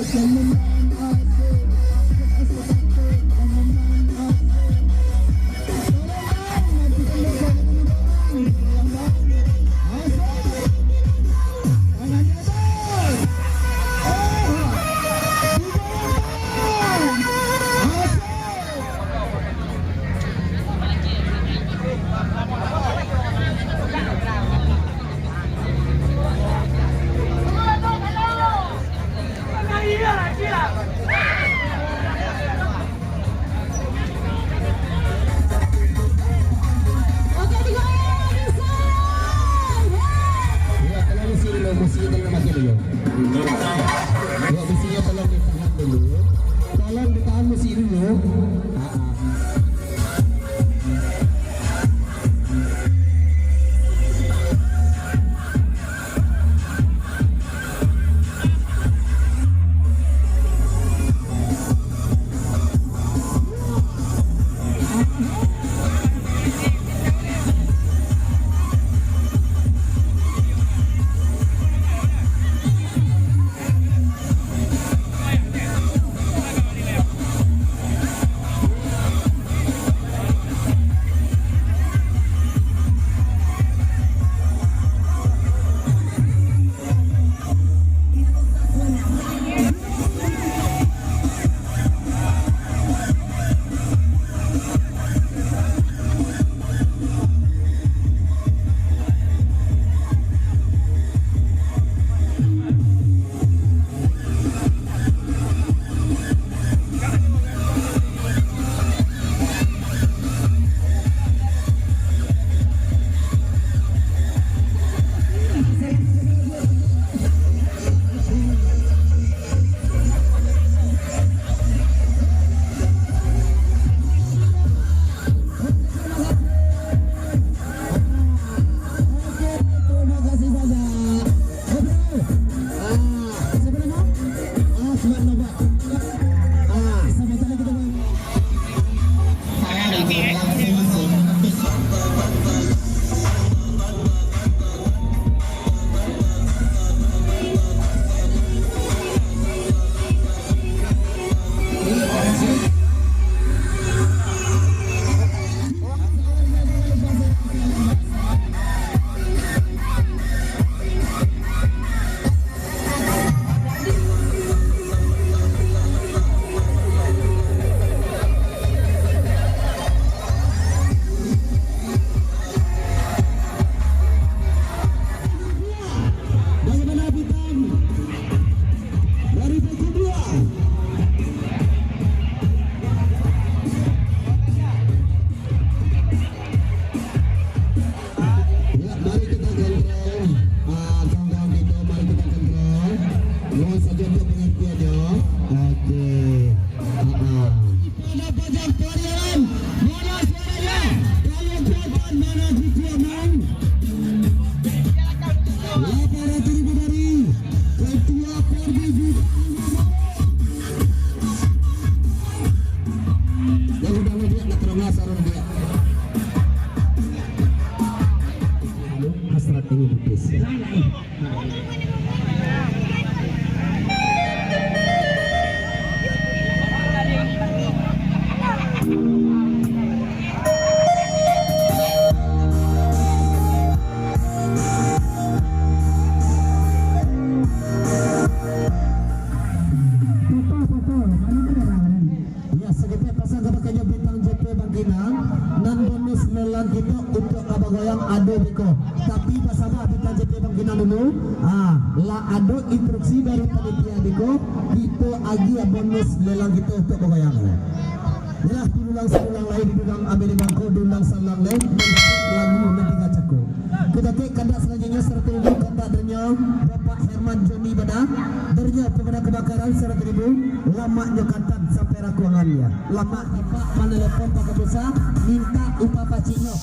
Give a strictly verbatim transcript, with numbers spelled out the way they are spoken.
Ya, tolong musik dulu, musiknyo tolong matikan dulu. Ya, musiknyo tolong ditahan dulu. Tolong ditahan musik dulu. Ah, ah. Bagaimana bintang dari Bukit Dua? Ya, mari kita kontrol. Ah, kawan-kawan kita, mari kita kontrol. Mohon saja untuk pengertiannya. Oke. Ah, ah. Pada pajak pariaman, mana suaranya? Kalau kuatan, mana jitiaman? Lapan ratus ribu dari Ketua Perdi. Yang udah lebih nak terang asal lebih. Hasrat ini putus. Ya, saketek pasan kabakeh bintang J P Bangkinang, nan bonus lelang kito untuak ka bagoyang ado beko. Tapi basaba bintang J P Bangkinang dulu. Ah, lah ado instruksi dari panitia beko, kito agiah bonus lelang kito untuak bagoyang. Yalah, diulang saulang lai, diulang ambiak di bangko, diulang saulang lai, lagu nan digacako. Kito cek kandak salanjuiknyo, sarato ribu kandak dernyo Bapak Herman Joni Bana, dernyo pemadam kebakaran sarato ribu, lamaknyo katan sampai rakuangannyo. Lamak Bapak manelepon Pak Kabusa, mintak upah paciknyo.